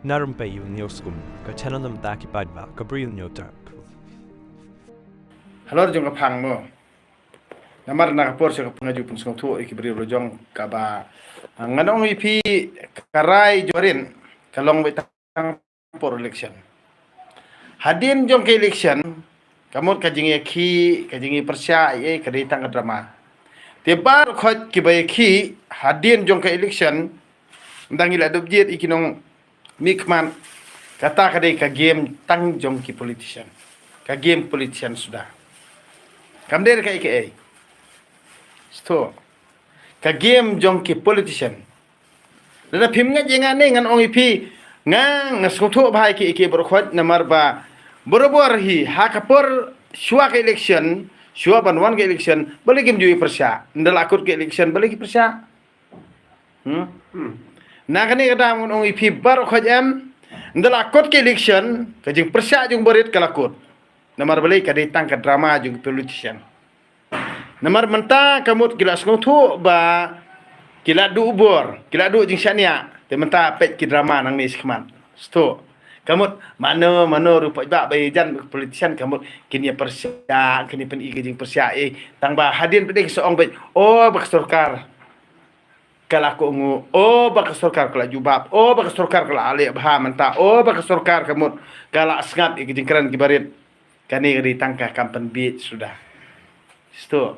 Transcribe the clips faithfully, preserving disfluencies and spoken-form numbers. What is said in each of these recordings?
Narum pei u nios kum ka channel nam ta ki paidbah ka briew nyotar. Halor jong ka phang mo. Namar na ka por sha ka phang ju pynsngewthuh ïa ki briew la jong kaba, ah, ngan ong ïa phi ka rai jong barit ka long beit tang por election. Hadien jong ka election ka mut ka jingïakhih, ka jingïapyrshah ïa ka dei tang ka drama. Te baroh khoit kiba ïakhih hadien jong ka election, dang ïa la dep jied ïa ki nong mih khmat, kata ka dei ka game tang jong ki politician. Ka game politician suda. Kam dei ka ïa ka ei. Sto. Ka game jong ki politician. Lada phim ngeit ïa nga ne ngan ong ïa phi, nga nga sngewthuh bha ïa ki, ïa ki baroh khoit namar ba barabor hi ha ka por shuwa ka election, shuwa ban wan ka election, balei kim ju ïapyrshah? Ynda la kut ka election balei ki pyrshah? Hmm? Na kane ka daw ngan ong ïa phi baroh khoit em, ynda la kut ka election ka jingpyrshah jong barit ka la kut. Namar balei? Ka dei tang ka drama jong ki politician. Namar mynta ka mut ki la sngewthuh ba ki la duh bor, ki la duh jingshaniah, te mynta peit ki drama nangne shakhmat. Sto. Ka mut mano mano ruh paidbah ba ïajan politician ka mut kin ïapyrshah, kin ïa pyni ka jingpyrshah, eh, tang ba hadien pat de ki sa ong beit, oh, ba ka sorkar ka la kohnguh, oh, ba ka sorkar ka la jubab, oh, ba ka sorkar ka la leh bha mynta, oh, ba ka sorkar ka mut ka la sngap ïa ka jingkren ki barit. Kane ka dei tang ka kam pynbiej suda. Sto.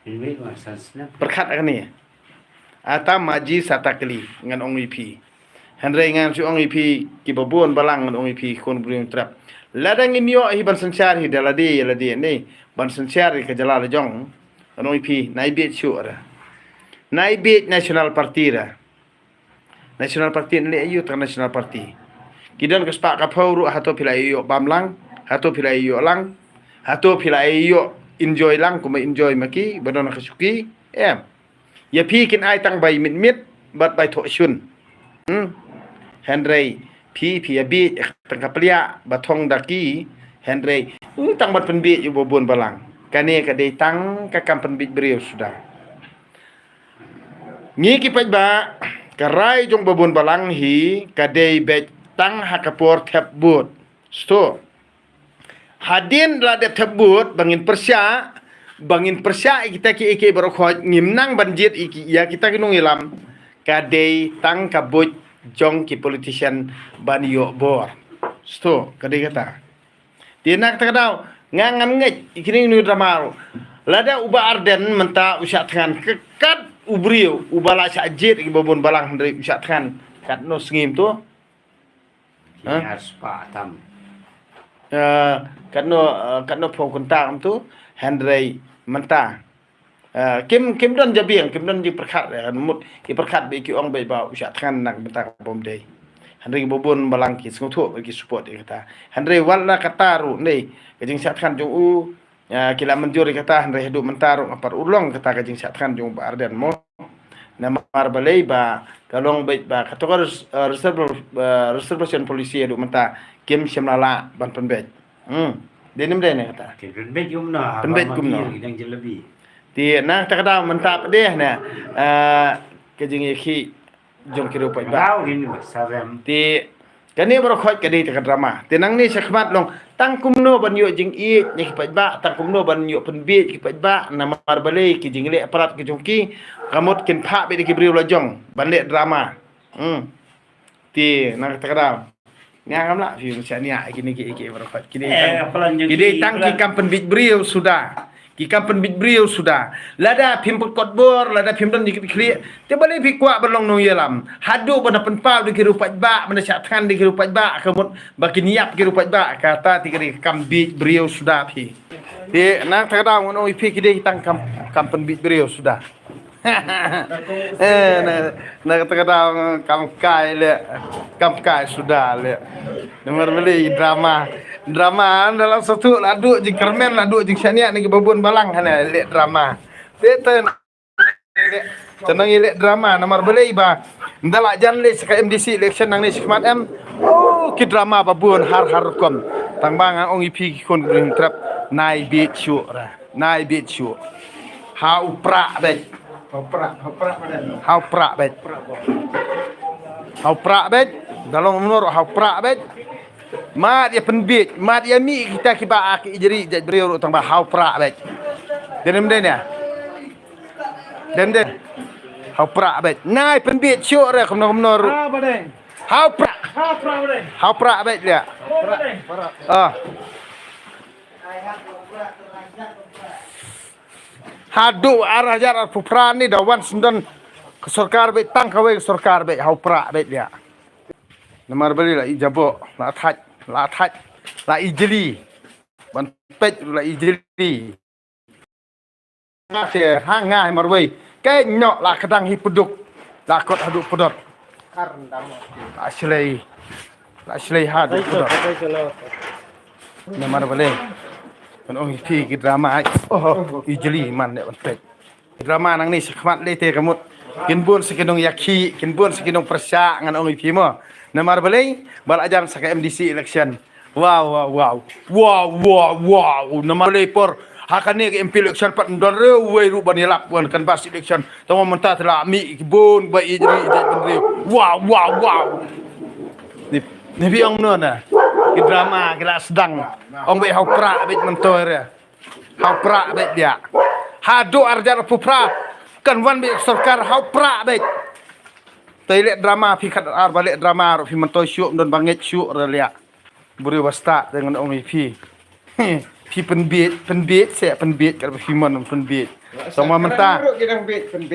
Pynbiej ma san snem. Pyrkhat kane. Ata maji sata kali ngan ong ïa phi. Hynrei ngan shu ong ïa phi kiba bun balang ngan ong ïa phi khun briew trap. Lada ngim ïoh hi ban synshar hi da lade ïa lade ne ban synshar ïa ka jylla la jong. Ngan ong ïa phi nai biej shuh ra. Nai biej National Party ra. National Party ne leh aïu tang National Party. Ki don ka spah ka phew ruh hato phi la ïoh bam lang, hato phi la ïoh lang, hato phi la ïoh enjoy lang kumba enjoy ma ki ba don ka shuki. Em. Ïa phi kin ai tang bai mit mit bad bai thoh shun. Hmm. Hynrei phi phi ïa biej tang ka pliah ba thong da ki. Hynrei, hmm, tang bad pynbiej ïa u ba bun balang. Kane ka dei tang ka kam pynbiej briew suda. Ngi ki paidbah, ka rai jong ba bun balang hi ka dei beit tang ha ka por thep vote. Sto. Hadien la dep thep vote ba ngin pyrshah, ba ngin pyrshah ïa kita ki, ïa ki baroh khoit, ngim nang ban jied ïa ki, ïa kita ki nongïalam, ka dei tang ka buit jong ki politician ban ïoh bor. Sto, ka dei kata. Te na kata ka daw nga ngan ngeit ïa kine ki nongïalam. Lada u Bah Ardent mynta u shah thngan, ka kat u briew uba la shah jied ïa ki ba bun balang hynrei u shah thngan, katno sngi mynta? Ki, ha? Ar spah tam. Eh, katno, eh, katno phew kynta mynta hynrei mynta. Eh, kim, kim don jabieng, kim don jingpyrkhat, eh, mut ki pyrkhat ba ki ong ba, ba u shah thngan na ka bynta ka bym dei. Hynrei ba bun balang ki sngewthuh ba ki support ïa kata. Hynrei wat la kata ruh ne ka jingshah thngan jong u, eh, ki la mynjur ïa kata hynrei haduh mynta ruh nga pat urlong kata ka jingshah thngan jong u Bah Ardent mo. Namar balei ba ka long beit ba ka to ka res-, eh, reserve-, eh, reservation policy haduh mynta kim shym la lah ban pynbeit. Hmm. Dei nim dei ne kata. Ki pynbeit kumno, pynbeit kumno. Dang jalebi. Te na kata ka daw mynta pat de ne, eh, ka jingïakhih jong ki riew paidbah. Daw hin ba sarem. Te kane baroh khoit ka dei ta ka drama. Te nangne shakhmat long tang kumno ban ïoh jingïeit na ki paidbah, tang kumno ban ïoh pynbiej ki paidbah, namar balei ki jingleh palat ki jong ki, ka mut kin phah beit da ki briew la jong ban leh drama. Hmm. Te na kata ka daw. Nga ngam lah phi shaniah kine ki, ki baroh khoit. Kine, eh, tang, ki dei tang ki kam pynbiej briew suda. Ki kam pynbiej briew suda. Lada phim pynkot bor, lada phim don jingkitkhlieh. Te balei phi kwah ban long nongïalam? Haduh ban da pynpaw da ki riew paidbah, ban da shah thngan da ki riew paidbah, ka mut ba kin ïap ki riew paidbah, kata te ka dei ka kam biej briew suda phi. Te na kata ka daw ngan ong ïa phi ki dei tang kam, kam pynbiej briew suda. Eh, na, na kata ka daw kam kai le, kam kai suda le. Namar balei drama. Drama ynda la satu la duh jingkyrmen la duh jingshaniah na ki ba bun balang hana le drama. Te te te nang le drama namar balei ba ynda la jan le sha ka M D C election nangne shakhmat em. Oh, ki drama ba bun har har rukom. Tang ba nga ong ïa phi ki khun ki briew trap nai biej shuh ra. Nai biej shuh. Ha u prah beit. Ha u prah, ha u prah beit. Ha u prah beit. Ha u prah beit. Da long kumno ruh ha u prah beit. Mat ïa pynbiej, mat ïa mih kita kiba a ki ijri jait briew ruh tang ba ha u prah beit. Dei ne ym dei ne? Dei ne ym dei? Ha u prah beit. Nai pynbiej shuh re kumno kumno ruh. Ha ba dei. Ha u prah. Ha prah ba dei. Ha u prah beit ïa. Prah ba dei. Ah. Haduh ar hajar arphew phra ni da wan syndon ka sorkar beit tang kawei ka sorkar beit ha u prah beit ïa. Namar balei la i jaboh, la thait, la thait, la i jli. Ban peit la i jli. Nga te ha nga marwei. Kai nyok la kdang hi puduk. La kot haduh pudot. La shlei. La shlei haduh pudot. Namar balei. Kan ong hi phi ki drama. Oh, i jli man ne ban peit. Drama nangne shakhmat lei te ka mut. Kin bun sa ki nongïakhih, kin bun sa ki nongpyrshah ngan ong ïa phi mo. Namar balei ba la jan sa ka M D C election. Wow, wow, wow. Wow, wow, wow. Namar balei por ha kane ka M P election pat ym don riewwei ruh ban ïalap wan canvass election. Tang mynta te la mih ki bun ba ïeit ri ïeit bynriew. Wow, wow, wow. Ni, ni phi ong no na. Ki drama ki la sdang. Ong beit ha u prah beit myntoi re. Ha u prah beit ïa. Haduh ar hajar arphew phra. Kan wan beit sorkar ha u prah beit. Te leh drama phi khat ar ba leh drama ruh phi myntoi shuh ym don ba ngeit shuh re ïa. Briew ba stad te ngan ong ïa phi. Phi pynbiej, pynbiej se pynbiej kat ba phi mon pynbiej. Tang ma mynta.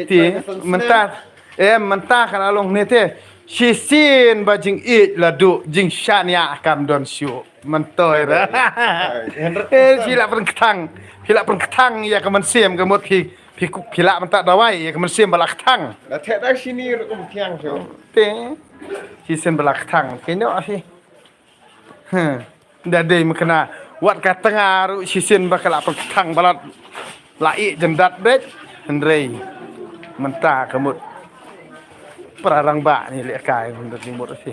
Te mynta. Em mynta ka la long ne te. Shisien ba jingïeit la duh jingshaniah kam don shuh. Myntoi re. Eh, phi la pynkthang. Phi la pynkthang ïa ka mynsiem ka mut phi phi ku- phi la mynta dawai ïa ka mynsiem ba la kthang. La theh da shini ruh kum thiang shuh. Te. Shisien ba la kthang. Kino phi. Huh. Da dei mekna wat ka tnga ruh shisien ba ka la pynkthang ba la la i jyndat beit. Hynrei mynta ka mut. Pra rangbah ni leh kai mynta ni mut phi.